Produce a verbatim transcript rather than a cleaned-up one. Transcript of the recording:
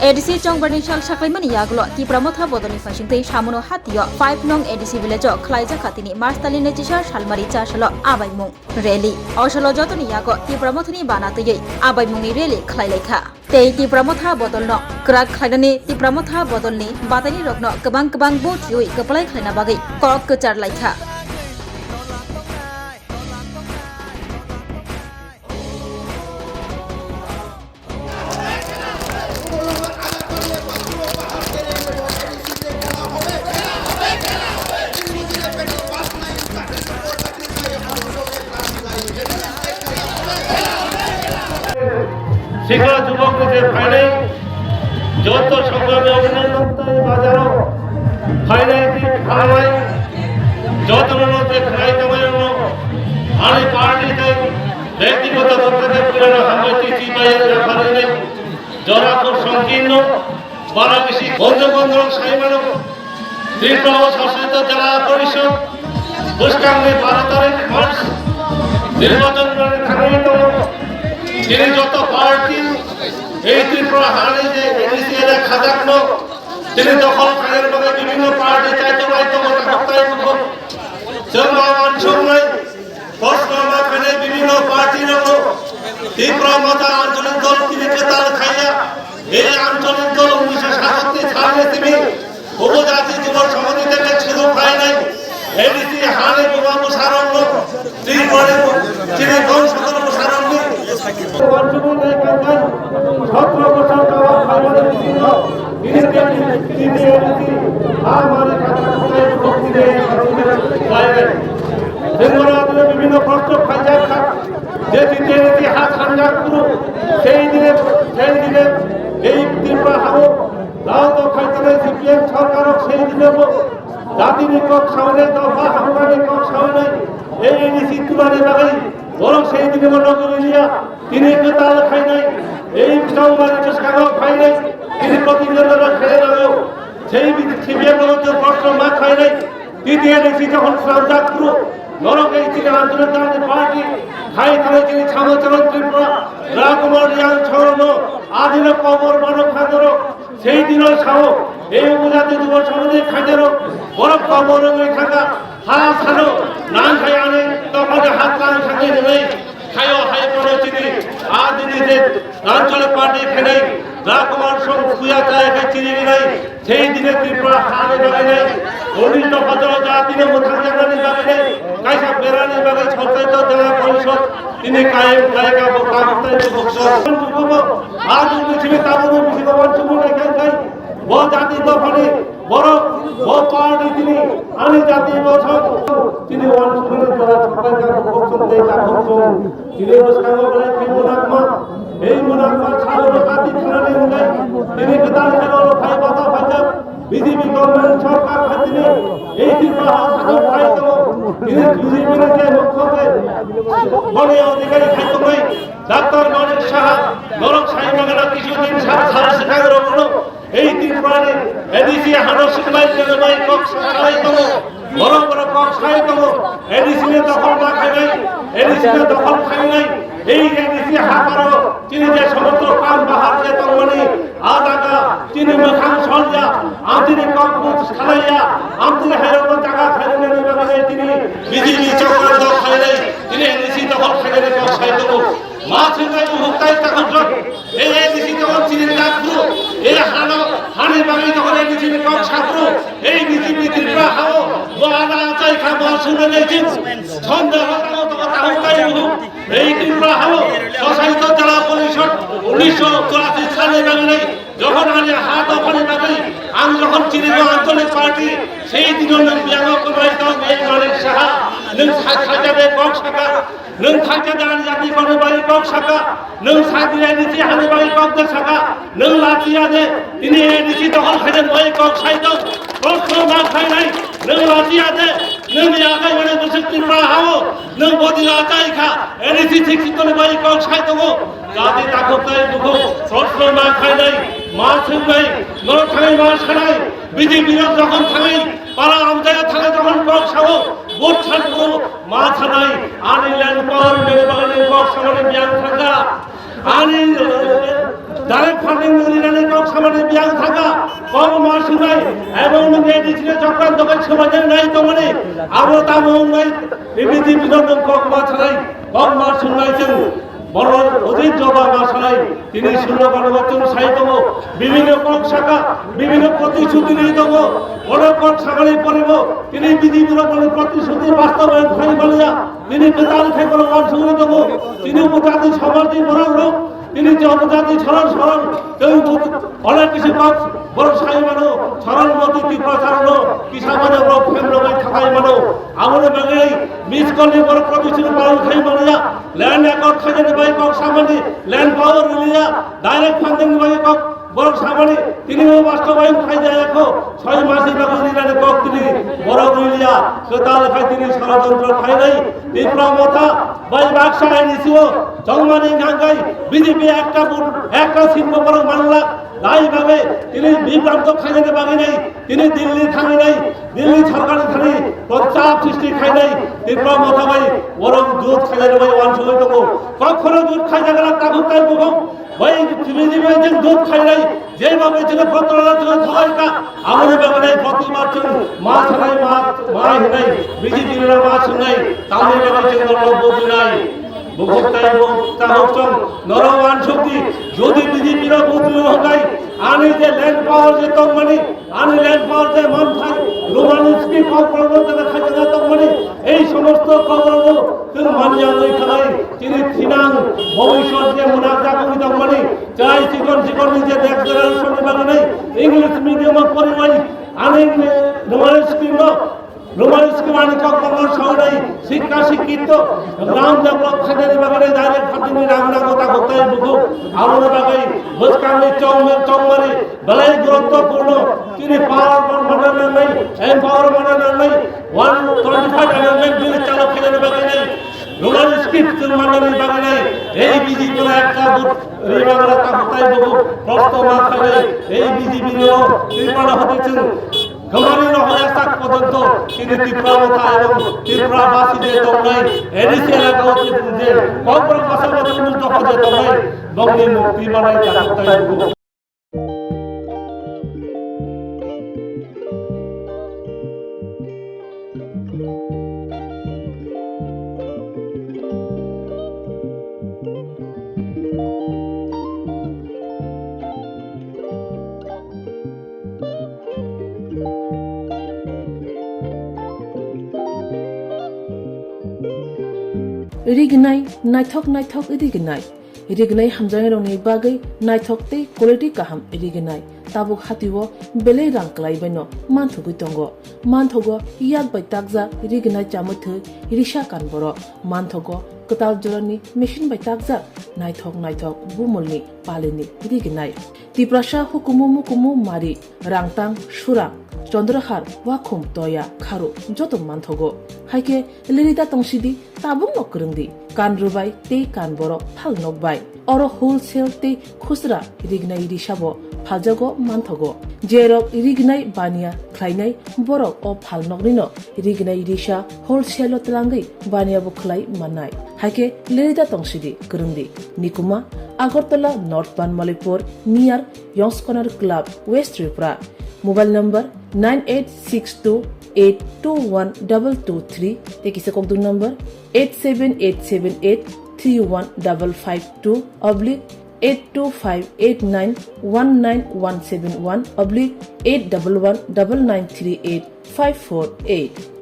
A D C chongbarni sal saklaimani yagulo Tipra Motha bodolni phaisingtwi Samono hatio five nong A D C village-o khlaijak kha tini March talini chisa salmari cha salo abaimung rally. O salo jotoni yago Tipra Mothani bana twiwi abaimungni rally khlailaikha. Tei Tipra Motha bodolno kwrak khlainani Tipra Motha bodolni bataini rokno kwbang kwbang vote riwi kwplai khlaina bagwi kok kwchar laikha. Sikla jubok je phainai, joto songrami abhinandan tei bazaro phainai tei khalai, jotono je khlai tongmani ano ani party tei byaktigoto tongthai tei purana hambai tei chibai yapharwi nai jora khor songkirno. Bara bisi gondrong gondrong sai mano. Tripura o sasito jela porishod bwskangni baro tarik March nirbachon rwna thangwi tongo. Tini joto party ei Tripura hani je A D C ele khajakno tini dokhol khaina bagwi bibhinno party chaitonglai tongo, takhuk tai tongo. Chwng ma uansuknai. Proshno ma khainai bibhinno party rokno Tipra Motha Ancholik Dol tini kwtal khaiya. Ei Ancholik Dol unisho satatti salni simi Upojati Jubo Samiti theke suru khainai A D C hani buma bwsarokno Tripura ni chini don sodor bwsarokni uansugwi nai kanjak sotro bosor jaga khaimani bisingo Bibhinno proshno khaijak kha, je T T A D C ha sanjak phuru, sei dine, sei dine ei Tripura hao, dal dok khai tongnai C P M sorkar rok sei dine bo jatini kok sawi nai, dopha hamkrani kok sawi nai, ei A D C tulani bagwi borok sei dine bo nogwi liya. Tini kwtal khainai, ei chongmani bwskango phainai, tini protignana khainai nango. Sei bi-, C P M no je proshno ma khainai, T T A D C jokhon swnamjak phuru, norok ei chini Anchalik Dal ni party, khai thanai chini Samo Charan Tripura, Rajkumar Reang chorono, adino kobor mano kha norok, sei dino sao, ei Upojati Jubo Samiti khainai rok, borok kobor wngwi thangkha, ha sano, nang khai ani, tokmani ha tlang thangwi rwnai, Khaio hai kono chini, a dini je Anchalik party khainai, Rajkumar Song suya chaya khai chini rinai, sei dine Tripura hani bagwi nai, unis dopha jora jatino mwthang jagnani bagwi nai, kaisa berani bagwi sorkari to jela porishod, tini kayem khaika bo kabutai bo bokso. A dini chini tabuk bisingo uansugwi nai khai khai, bo jati dophani, Borok, bo party tini, ani jati bo thang, tini uansugwi jora thangbai kha, bokhok song tei takhuk song. Tini bwskango belai khe munakma, ei munakma salo no kati thanani hwnwi, tini kwtal kheno no phai bata phaijak, B J P government sorkar khatini, ei Tripura ha sakha phai tongo, tini B J P ni je mukho je, boni adhikari khai tongnai, Doctor Manik Saha, norok sai mangana kisu din sa, sa, swkang rok no, Ei Tripura ni A D C hano swknai jene bai kok sai tongo, borok borok kok sai tongo, A D C ni dokhol ma khainai, A D C ni dokhol khainai, ei A D C haparo chini je somotro kam bahar je tongmani, a jaga chini mwkhang solya, amtini kok buk salaiya, amtini hairok jaga khainani bagwi chini B J P chokra dok khainai, chini A D C dokhol khainani kok sai tongo. Ma swknai buhuk tai takhuk rok. Ei A D C dokhol chini takhuk. Ei hano, hani bagwi dokhol A D C ni kok sakhuk. Ei B J P Tripura hao, bo ana achai kha, bo swknai nai ching. Sonde ho tamo to takhuk tai buhuk. Ei Tripura hao, sosai to jela porishod, unisho churashi sale bagwi nai. Jokhon ani ha dokhol ni bagwi, ang jokhon chini bo Anchalik party, sei dino nwng biyango kwbai tong, ei Manik Saha, nwng sa-, sajade kok saka. Nwng thangkhe dan jati kono bai kok saka, nwng sakni A D C hani bai kok de saka, nwng lachiya de, tini A D C dokhol khaide bai kok sai tong, proshno ma khainai, nwng lachiya de, nwng yakai mane bwswk Tripura hao, nwng bodi lachai kha, A D C thik thik kono bai kok sai tongo, jati takhuk tai bukhuk, proshno ma khainai, ma swngnai, norok thangwi ma sanai, B J P rok jokhon thangwi, para amchaya thangwi jokhon kok sao, vote san phuru, Ma sanai, ani land power ni bagwi kok sanani biyang thangkha. Ani direct funding rinani kok samani biyang thaka, kok ma sunai, ebong nung A D C ni chokran dokai sumajak nai tongmani, abo tamo wngnai, B B T bino nung kok ma sanai, kok ma sunai chwng, borok ojit joba ma sanai, tini sulo bano chwng sai tongo, bibhinno kok saka, bibhinno protishruti ri tongo, bono kok samani poribo, tini B J P rok bono protishruti bastobayon khai maliya, tini kwtal khai bono wansugwi tongo, tini upojati somajni borok rok, tini je upojati soron soron, tei upojati onek kisi kok borok sai mano, soron moti Tripura sarono kisa mano borok phem rogwi thakai mano, aboni bagwi miss call ni borok protishruti palon khai maliya, land accord khainani bai kok samani, land power riliya, direct funding ni bai kok borok samani, tini o bastobayon khai jaya kho, soi masi bagwi rinani kok tini borok riliya, kwtal khai tini sorojontro khainai, Tipra Motha bai baksa aini sio, chongmani hangkai B J P ekta vote, ekta seat bo borok manla, lai bagwi tini bibranto khainani bagwi nai, tini Delhi thangwi nai, Delhi sorkar ni thani chap sristi khainai, Tipra Motha bai borok jut khainani bai wansugwi tongo, kokhono jut khaijakna tabuk tai bukhuk, Bai chini ni bai jeng dut khainai, jeba bai jeng botol la jeng thawai ka, amoni bagwi nai boti ma chung, ma sanai ma, ma hinai, B J P ni ma sunai, tamni bagwi jeng dol boti nai. Bukuk tai bukuk ta hok chung, noro wansuk di, jodi B J P no boti no hokai, ani je land power je tongmani, Ani land power tei manthai, Roman script kok borok no tei khaijak tongmani, ei somosto kok borok no tei manya wngwi thanai, chini thinang, bhobishyot je mwnakjak wngwi tongmani, chai chikon chikon ni je next generation ni bagwi nai, English medium o poriwai, ani Roman script no Roman script ani kok borok no sawi nai, Sikka sikkito, gram develop khainani bagwi direct funding ni rang nango ta koktai buku. Aboni bagwi bwskangni chong, chongmari belai guruttopurno. Chini power man mana nangnai, empower mana nangnai, one twenty five amendment bill chalo khainani bagwi nai. Roman script chwng manani bagwi nai. Ei B J P no ekta vote rima mana ta koktai buku. Prosto ma khainai. Ei B J P no Tripura hoti chwng Gomari no hoya sak pojonto chini Tipra Motha ebong Tripura basi je tongnai, A D C elaka o je Kokborok basa basa ni dokhol je tongnai, bongni mukti manai jatok tai bugo. Rignai, naithok naithok rignai. Rignai hamjaknairokni bagwi naithok tei quality kaham rignai. Tabuk hatio belai rang kwlaibaino manthogwi tongo. Manthogo yak bai takjak rignai chamwi thwi risa kan borok. Manthogo kwtal jorani machine bai takjak naithok naithok bumulni palini rignai. Tiprasa hukumu mukumu mari, rangtang, surang, chondrahar, wakhum, toya, kharu joto manthogo. Haikhe lirida tongsidi, tabukno kwrwngdi, kan rwbai tei kan borok phal nokbai. Oro wholesale tei khusra rignai risabo phaljago manthogo. Jerok rignai baniya khlainai borok o phalnoknino rignai risa wholesale-o twlangwi baniyabo khlai mannai. Haikhe lirida tongsidi kwrwngdi. Nikuma, Agartala North Banmalipur, near Yongs Corner Club, West Tripura. Mobile number nine eight six two eight two one double two three tei kisa kokduk number eight seven eight seven eight three one double five two oblique eight two five eight nine one nine one seven one oblique eight double one double nine three eight five four eight.